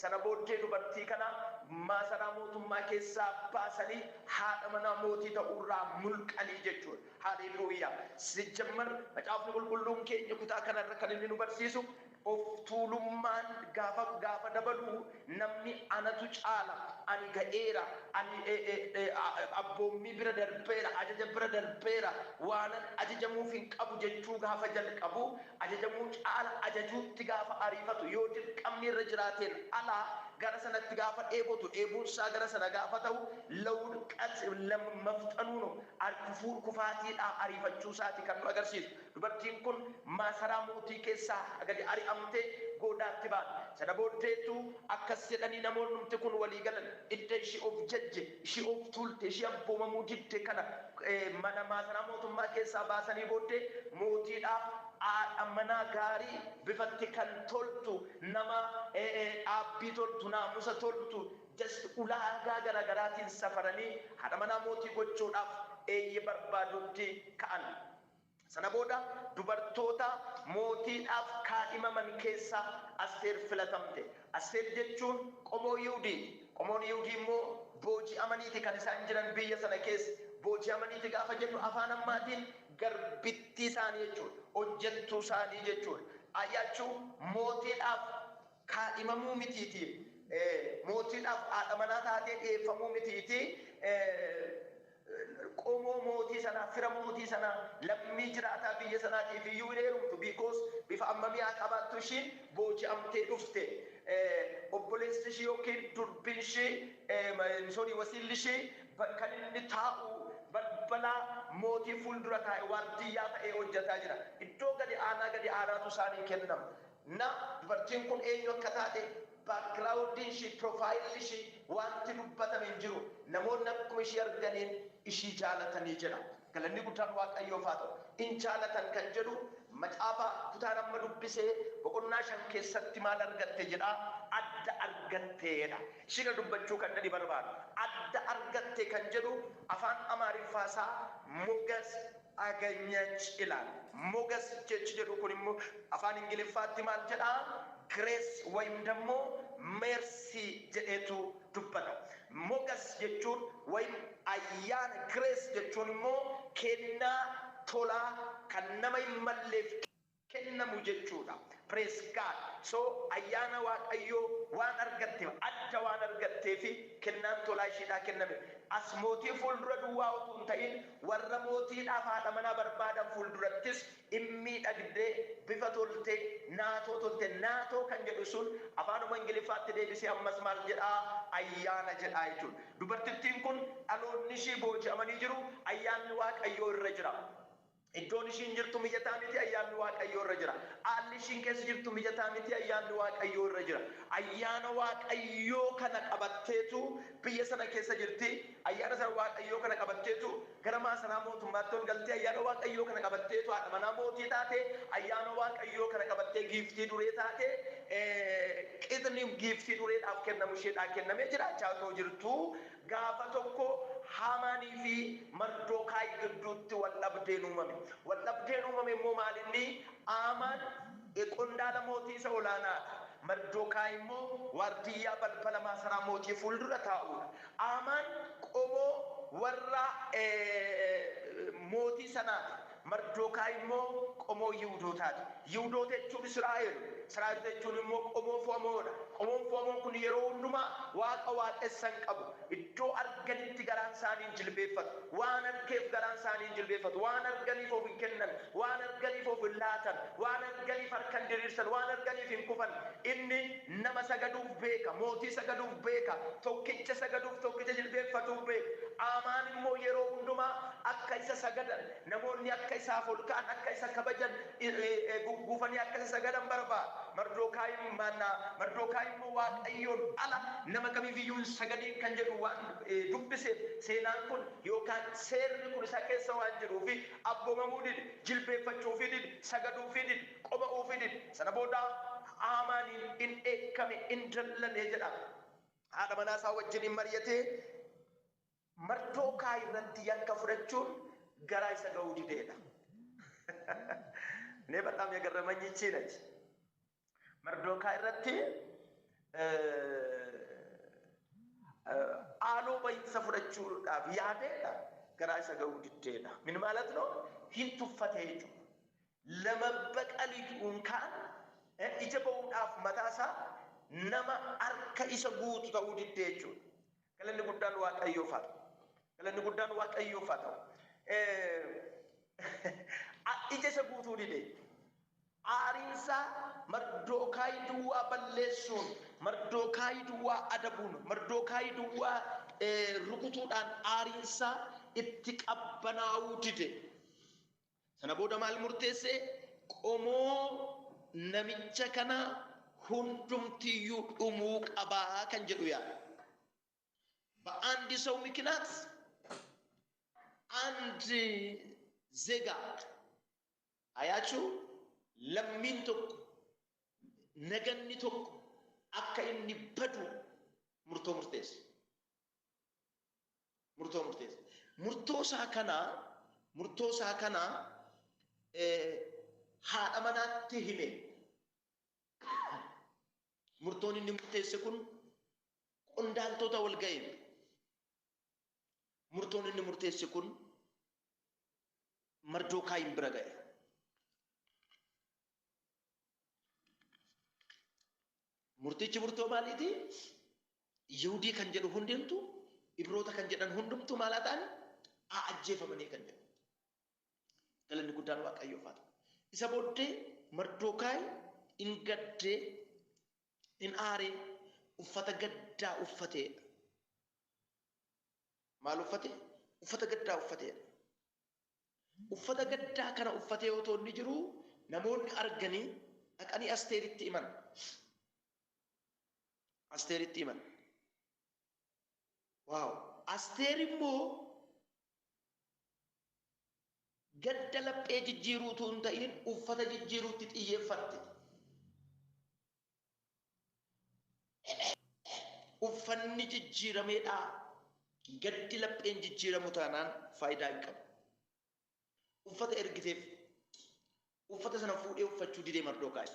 Sana booddee dubartii kana maasaraa mootummaa keessaa baasanii haadha manaa mootii ta'uurraa mulqanii jechuudha. Haaleluyyaa. Sijjammar macaafni qulqulluun keenya kutaa kanarra kan inni nu barsiisu, of tuulummaan gaafa gaafa dabalu, namni anatu caala, ani ga'eera, ani abboommii bira darbeera, ajaja bira darbeera, waanan ajajamuuf hin qabu jechuu gaafa jalqabu, ajajamuu caala ajajuutti gaafa ariifatu, yoo dirqamni irra jiraateen alaa gara sanatti gaafa dheebotu, dheebuunsaa gara sana gaafa ta'u, lawudqat mafxanuuno kufaatiidhaa ariifachuu isaati kan nu agarsiisu. Dubartiin kun maasaraa mootii keessaa gadi ari'amtee goodaatti baate. Sana booddeetu akkas jedhanii namoonnumti kun walii galan: idda ishii of jajje, ishii of tuulte, ishii abboomamuu didde kana mana maasaraa mootummaa keessaa baasanii booddee, mootiidhaaf haadha manaa gaarii, bifatti kan toltu, nama dhaabbii toltu, naamusa toltu, just ulaagaa garaagaraatiin safaranii haadha manaa mootii gochuudhaaf eeyye barbaadutti ka'an. Sana booda dubartoota mootiidhaaf kaadhimaman keessaa Asteer filatamte. Asteer jechuun qomoo Yihudiiti. Qomoon Yihudii immoo booji'amaniiti kan isaan jiran biyya sana keessa. Booji'amaniiti gaafa jennu afaan ammaatiin garbittii isaanii jechuudha. Hojjettuu isaanii jechuudha. Ayyaachuu mootiidhaaf kaadhimamuu mitiiti. Mootiidhaaf haadha manaa taatee dhiyeeffamuu mitiiti. Qomoo mootii sanaa, fira mootii sanaa, lammii jiraataa biyya sanaatiif iyyuu hin heerumtu, because bifa ammamii haa qabaattu, ishiin booji'amtee dhufte. Obboleessi ishii yookiin durbiin ishii, sorry, wasiilli ishii kan inni taa'u balbala mootii fuuldura taa'e, waardiyyaa ta'ee hojjetaa jira. Iddoo gadi aanaa gadi aanaatu isaanii kennama. Na dubartiin kun eenyu akka taate, backgroundiin ishii, profilelli ishii wanti dubbatame hin jiru. Namoonni akkuma ishii arganiin ishii jaalatanii jedha. Galanni guddaan Waaqayyoof haa ta'u. In jaalatan kan jedhu macaafa kutaan amma dubbisee boqonnaa 5 keessatti maal argatte jedha? Adda argatteedha. Ishii kana dubbachuu kan nani barbaadu. Adda argatte kan jedhu afaan Amaariffaasaa ሞገስ አገኘች ይላል። ሞገስ jechi jedhu kun immoo afaan Ingiliffaatti maal jedhaa? Grace ወይም ደግሞ mercy jedheetu dubbata. ሞገስ jechuun ወይም ayyaana, grace jechuun immoo kennaa tolaa kan nama hin malleef kennamu jechuudha. Praise God. So ayyaana Waaqayyoo waan argatte, adda waan argattee fi kennaan tolaa isheedhaa kenname. As mootii fuuldura duwwaa utuu hin ta'in, warra mootiidhaaf haadha manaa barbaadan fuuldurattis in miidhagdee, bifa toltee, naatoo tolte. Naatoo kan jedhu sun afaanuma Ingiliffaatti deebisee ammas maal jedhaa? Ayyaana jedhaa jechuudha. Dubartittiin kun dhaloonni ishii booji'amanii jiru, ayyaanni Waaqayyoo irra jira. Iddoon ishiin jirtu mijataa miti, ayyaanni Waaqayyoo irra jira. Haalli ishiin keessa jirtu mijataa miti, ayyaanni Waaqayyoo irra jira. Ayyaana Waaqayyoo kana qabatteetu biyya sana keessa jirti. Ayyaana sana Waaqayyoo kana qabatteetu gara maasaraa mootummaatti ol galtee, ayyaana Waaqayyoo kana qabatteetu haadha manaa mootii taate, ayyaana Waaqayyoo kana qabattee giiftii duree taate, qixni giiftii dureedhaaf kennamu isheedhaa kennamee jiraachaa otoo jirtu, gaafa tokko Haamaanii fi Mardookaay gidduutti wal dhabdeen uumame. Wal dhabdeen uumame immoo maalinni? Haamaan qondaala mootii isa olaanaadha. Mardookaay immoo waardiyyaa balbala maasaraa mootii fuuldura taa'udha. Haamaan qomoo warra mootii sanaati. Mardookaay immoo qomoo Yihuudootaati. Yihudoota jechuun Israa'el. Israa'el jechuun immoo qomoo fo'amoodha. Qomoon fo'amoon kun yeroo hundumaa Waaqa waaqessan qabu. Iddoo arganitti garaan isaanii hin jilbeeffatu. Waan argeef garaan isaanii hin jilbeeffatu. Waan arganiif of hin kennan. Waan arganiif of hin laatan. Waan arganiif harka hin diriirsan. Waan arganiif hin kufan. Inni nama sagaduuf beeka. Mootii sagaduuf beeka. Tokkicha sagaduuf, tokkicha jilbeeffatuuf beeka. Haamaan immoo yeroo hundumaa akka isa sagadan, namoonni akka isaaf ol ka'an, akka isa kabajan, gugguufanii akka isa sagadan barbaada. Mardookaay immoo Waaqayyoon ala nama kamiifiyyuu hin sagadiin kan jedhu waan dubbiseef, seenaan kun yookaan seerri kun isa keessa waan jiruufi abboomamuu dide, jilbeeffachuufii dide, sagaduufii dide, qoma'uufii dide. Sana booda Haamaaniin in dheekkame, in dallanee jedha. Haadha manaa isaa wajjin hin mari'atee, Mardookaay irratti yakka fudhachuun garaa isa ga'uu dideedha. እኔ በጣም የገረመኝ ይቺ ነች። Mardookaay irratti Haaloo bahinsa fudhachuudhaaf yaadeedha. Garaa isa ga'uu diddeedha. Min ማለት ነው? Hin tuffate jechuudha. ለመበቀል እንኳን ija ba'uudhaaf mataasaa nama harka isa guutu ta'uu diddee jechuudha. Galanni guddaan Waaqayyoof haa ta'u. Galanni guddaan Waaqayyoof haa ta'u. Ija isa guutuu dide. Aariinsaa Mardookaay duwwaa balleessuun, Mardookaay duwwaa adabuun, Mardookaay duwwaa rukutuudhaan aariinsaa itti qabbanaa'uu dide. Sana booda maal murteesse? Qomoo namicha kana hundumtiyyuu dhumuu qabaa kan jedhu yaada. በአንድ ሰው ምክንያት አንድ ዜጋ አያችሁ lammiin tokko naganni tokko akka inni badu murtoo murteesse. Murtoo murteesse. Murtoo isaa kana haadha manaatti hime. Murtoon inni murteesse kun qondaaltota wal ga'e. Murtoon inni murteesse kun Mardokaayin bira ga'e. Murtichi murtoo maaliiti? Yihudii kan jedhu hundumtu, Ibroota kan jedhan hundumtu maal haa ta'an? Haa ajjeefamanii kan jedhu. Galanni guddaan Waaqayyoof haa ta'u. Isa booddee Mardookaay in gaddee, in aaree, uffata gaddaa uffateedha. Maal uffate? Uffata gaddaa uffateedha. Uffata gaddaa kana uffatee otoo inni jiru namoonni arganii dhaqanii Asteeritti himan. Asteeritti himan. Waaw! Asteer immoo gadda laphee jijjiiruutu hin ta'in, uffata jijjiiruutti xiyyeeffatte. Uffanni jijjiirameedha. Gaddi lapheen jijjiiramu taanaan faayidaa hin qabu. Uffata ergiteef, uffata sana fuudhee uffachuu didee Mardookaay.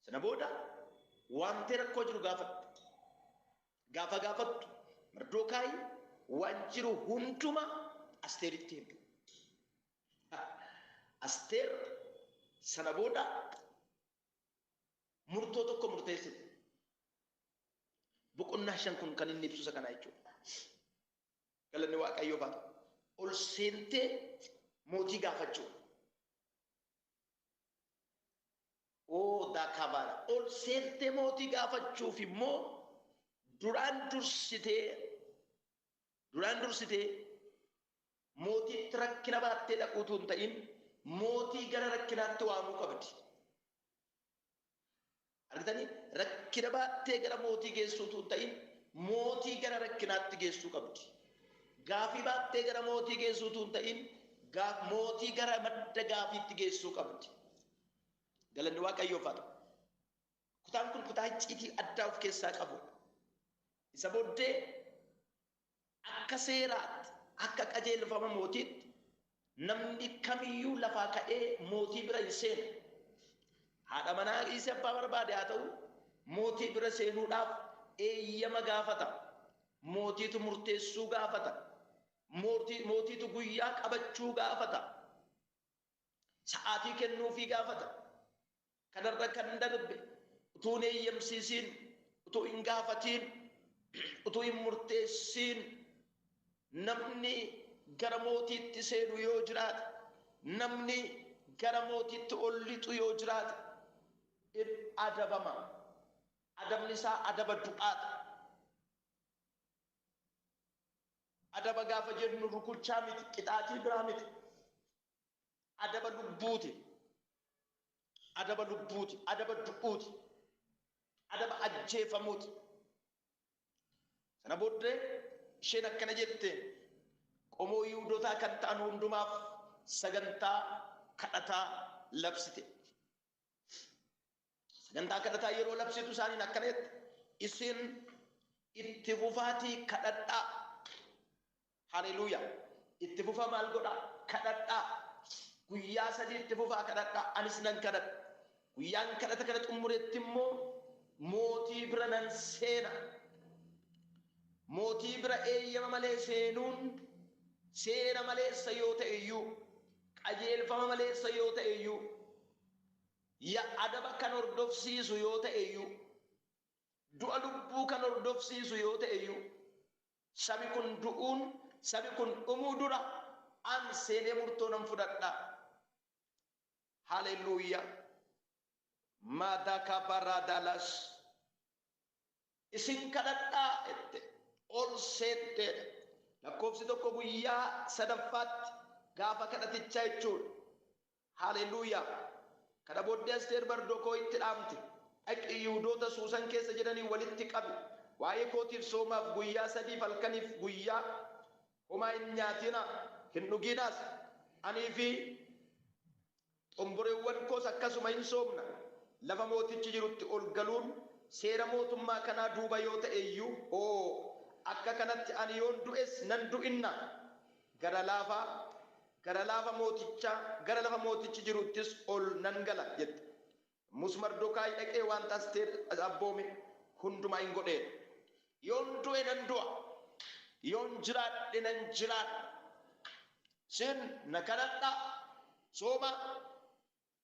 Sana booda waamtee rakkoo jiru gaafatte. Gaafa gaafattu Mardookaay waan jiru hunduma Asteeritti hime. Asteer sana booda murtoo tokko murteessite. Boqonnaa 5 kun kan inni ibsu isa kana jechuudha. Galanni Waaqayyoof haa ta'u. Ol seentee mootii gaafachuu. Oo daakabaadha. Ol seentee mootii gaafachuuf immoo duraan dursitee mootiitti rakkina baattee dhaquutu hin ta'in, mootii gara rakkinaatti waamuu qabdi. Argitanii, rakkina baattee gara mootii geessuutu hin ta'in, mootii gara rakkinaatti geessuu qabdi. Gaafii baattee gara mootii geessuutu hin ta'in, mootii gara madda gaafiitti geessuu qabdi. Galanni Waaqayyoof haa ta'u. Kutaan kun kutaa icciitii addaa of keessaa qabu. Isa booddee akka seeraatti, akka qajeelfama mootiitti, namni kamiyyuu lafaa ka'ee mootii bira hin seenu. Haadha manaa dhiisee abbaa barbaade haa ta'u, mootii bira seenuudhaaf eeyyama gaafata. Mootiitu murteessuu gaafata. Mootiitu guyyaa qabachuu gaafata. Sa'aatii kennuufii gaafata. Kanarra kan darbe utuu hin eeyyamsiisiin, utuu hin gaafatiin, utuu hin murteessiin namni gara mootiitti seenu yoo jiraate, namni gara mootiitti ol lixu yoo jiraate, in adabama. Adabni isaa adaba du'aati. Adaba gaafa jennu rukuchaa miti, qixaatii biraa miti. Adaba lubbuuti. Adaba lubbuuti. Adaba du'uuti. Adaba ajjeefamuuti. Sana booddee isheen akkana jette: qomoo Yihuudootaa kan ta'an hundumaaf sagantaa kadhataa labsite. Sagantaa kadhataa yeroo labsitu isaaniin akkana jette: isin itti fufaatii kadhadhaa. Haleluuyaa. Itti fufa maal godhaa? Kadhadhaa. Guyyaa 3 itti fufaa kadhadhaa. Anis nan kadhadha. Guyyaan kadhata kana xumuretti immoo Mootii bira nan seena. Mootii bira eeyyama malee seenuun seera maleessa yoo ta'e iyyuu, qajeelfama maleessa yoo ta'e iyyuu, ya adaba kan hordofsiisu yoo ta'e iyyuu, du'a lubbuu kan hordofsiisu yoo ta'e iyyuu, sabi kun du'uun, sabi kun dhumuu dura an seenee murtoo nan fudhadha. Haleluuyaa. Maadaka baradalas. Isin kadhadhaa jette, ol seenteedha. Lakkoofsi 1 guyyaa sadaffaatti gaafa kadhatichaa jechuudha. Haleluuyaa. Kana booddee Asteer Mardokooyitti dhaamte. Dhaqi Yihudoota Suusan keessa jiranii walitti qabi. Waa'ee kootiif soomaaf guyyaa sadiif halkaniif guyyaa homaa hin nyaatinaa, hin dhugiinaas. Anii fi xomboreewwan koos akkasuma hin soomna. Lafa mootichi jirutti ol galuun seera mootummaa kanaa duuba yoo ta'e iyyuu, oo, akka kanatti ani yoon du'es nan du'inna. Gara laafa gara laafa mootichaa gara lafa mootichi jiruttis ol nan gala jette. Yommus Mardokaayi dhaqee wanta Asteer abboome hundumaa in godhe. Yoon du'e nan du'a, yoon jiraadhe nan jiraadha. Isin na kadhadhaa, soomaa,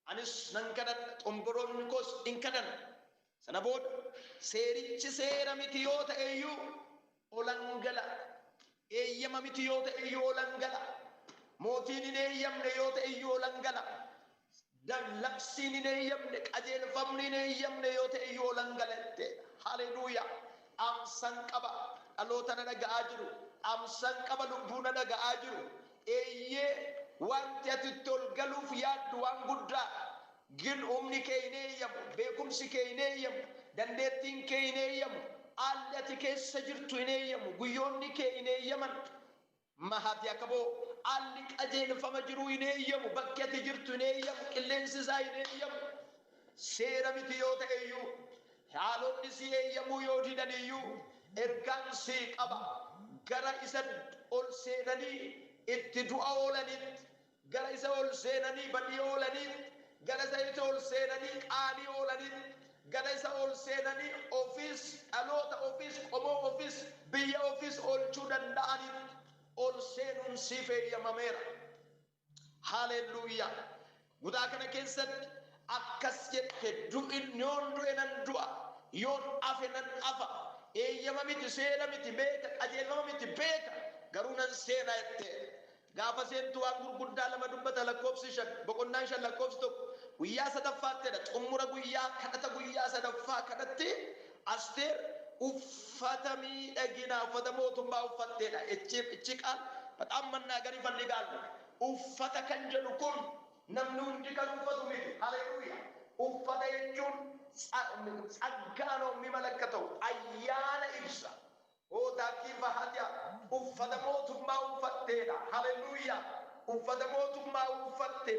anis nan kadhadha, xomboroonni koos in kadhanna. Sana booda seerichi seera miti yoo ta'e iyyuu olan gala. Eeyyama miti yoo ta'e iyyuu olan gala. Mootiin hin eeyyamne yoo ta'e iyyuu olan gala. Labsiin hin eeyyamne, qajeelfamni hin eeyyamne yoo ta'e iyyuu olan gala jetteedha. Haleluuyaa. Dhaamsan qaba dhaloota na dhaga'aa jiru. Dhaamsan qaba lubbuu na dhaga'aa jiru. Eeyyee, wanti ati itti ol galuuf yaaddu waan guddaadha. Gin humni kee hin eeyyamu, beekumsi kee hin eeyyamu, dandeettiin kee hin eeyyamu, haalli ati keessa jirtu hin eeyyamu, guyyoonni kee hin eeyyaman. Mahati Akaboo, haalli qajeelfama jiruu hin eeyyamu, bakki ati jirtu hin eeyyamu, qilleensi isaa hin eeyyamu. Seera miti yoo ta'e iyyuu, haalonni si eeyyamuu yoo didan iyyuu, ergaan sii qaba. Gara isa ol seenanii itti du'a oolanitti, gara isa ol seenanii badii oolaniitti, gara isa itti ol seenanii qaanii oolaniitti, gara isa ol seenanii ofiis dhaloota ofiis qomoo ofiis biyya ofiis oolchuu danda'anitti ol seenuun siif eeyyamameera. Haleluuyaa. Kutaa kana keessatti akkas jette: du'in yoon du'e nan du'a, yoon afe nan afa. Eeyyama miti, seera miti beeka, qajeelfama miti beeka, garuu nan seena jette. Gaafa seentu waan gurguddaa lama dubbata lakkoofsi 5, boqonnaan 5 lakkoofsi 1. Guyyaa sadaffaatti jedha, xumura guyyaa kadhata guyyaa sadaffaa kanatti Asteer uffata miidhaginaa, uffata mootummaa uffatteedha. እቺ ቃል በጣም መናገር ይፈልጋሉ። Uffata kan jedhu kun namni hundi kan uffatu miti. Haleluuyaa. Uffata jechuun ጸጋ ነው የሚመለከተው፣ ayyaana ibsa. Hootaakii fahatia uffata mootummaa uffatteedha. Haleluuyaa. Uffata mootummaa uffatte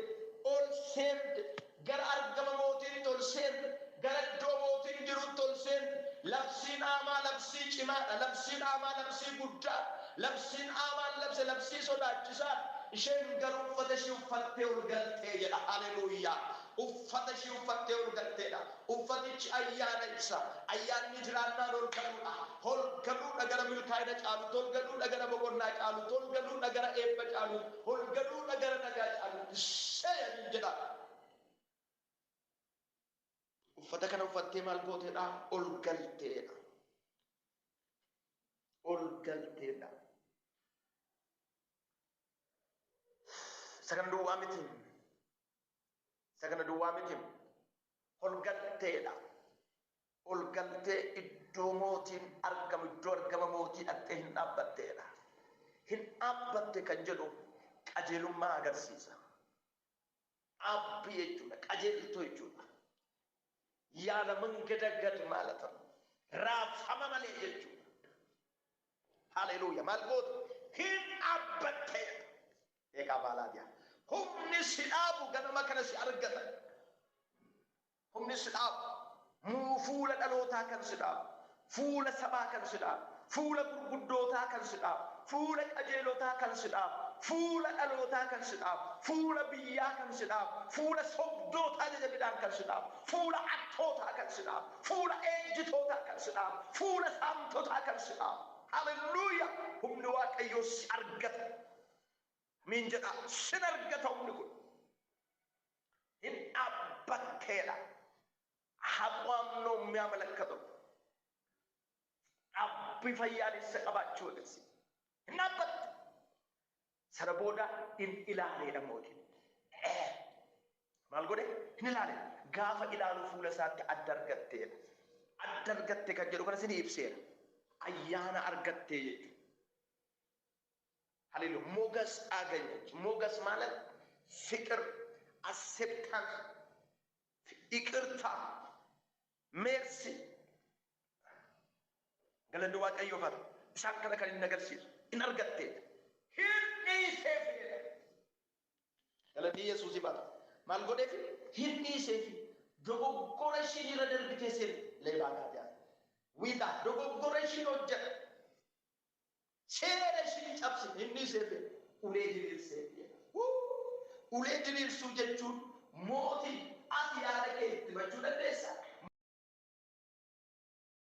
ol seente, gara argama mootiitti ol seente, gara iddoo mootiin jirutti ol seente. Labsiin Aamaa labsii cimaadha. Labsiin Aamaa labsii guddaadha. Labsiin Aamaan labse labsii sodaachisaadha. Isheen garuu uffata ishii uffattee ol galtee jedha. Haleluuyaa. Uffata ishii uffattee ol galteedha. Uffatichi ayyaana ibsa. Ayyaanni jiraannaan ol galuudha. Ol galuudha gara milkaa'ina caalutti, ol galuudha gara boqonnaa caalutti, ol galuudha gara eebba caalutti, ol galuudha gara nagaa caalutti. Seeyanii jedha. Uffata kana uffattee maal gooteedha? Ol galteedha. Ol galteedha. Isa kana duwwaa miti. Isa kana duwwaa miti. Ol galteedha. Ol galtee iddoo mootiin argamu, iddoo argama mootii dhaqxee hin dhaabbatteedha. Hin dhaabbatte kan jedhu qajeelummaa agarsiisa. Dhaabbii jechuudha. Qajeeltoo jechuudha. ያለ መንገዳገድ ማለት ነው። Raafama malee jechuudha. Haleluuya. Maal gootu? Hin dhaabbatte. Eegaa baalaadiyaa. Humni si dhaabu ganama kana si argata. Humni si dhaabu. Muu fuula dhalootaa kan si dhaabu. Fuula sabaa kan si dhaabu. Fuula gurguddootaa kan si dhaabu. Fuula qajeelotaa kan si dhaabu. Fuula dhalootaa kan si dhaabu, fuula biyyaa kan si dhaabu, fuula sobdootaa jajabidhaan kan si dhaabu, fuula attootaa kan si dhaabu, fuula ejjitootaa kan si dhaabu, fuula saamtotaa kan si dhaabu. Haleluuyaa! Humni Waaqayyoo si argata. Miin jedha, sin argata humni kun. Hin dhaabbatteedha. አቋም ነው የሚያመለክተው። Dhaabbii fayyaalessa qabaachuu agarsiisa. Hin dhaabbatte. Sana booda hin ilaaleedha mootiin. Maal godhe? Hin ilaale. Gaafa ilaalu fuula isaatti adda argatteedha. Adda argatte kan jedhu kana isin ibseera. Ayyaana argattee jechuudha. Haleluuyaa. ሞገስ አገኘች። ሞገስ ማለት ፍቅር፣ acceptance፣ ይቅርታ፣ mercy. Galanni Waaqayyoof haa ta'u. Isaan kana kan inni agarsiisu hin argatteedha. Hin dhiiseef. Galanni Yesuusiif haa ta'u. Maal godheef? Hin dhiiseef. Dogoggora ishiin irra darbitee seen leebaa gaatiyaa. Wiixaa dogoggora ishiin hojjete. Seera ishiin cabse hin dhiiseef. Ulee diriirseef. Ulee diriirsuu jechuun mootii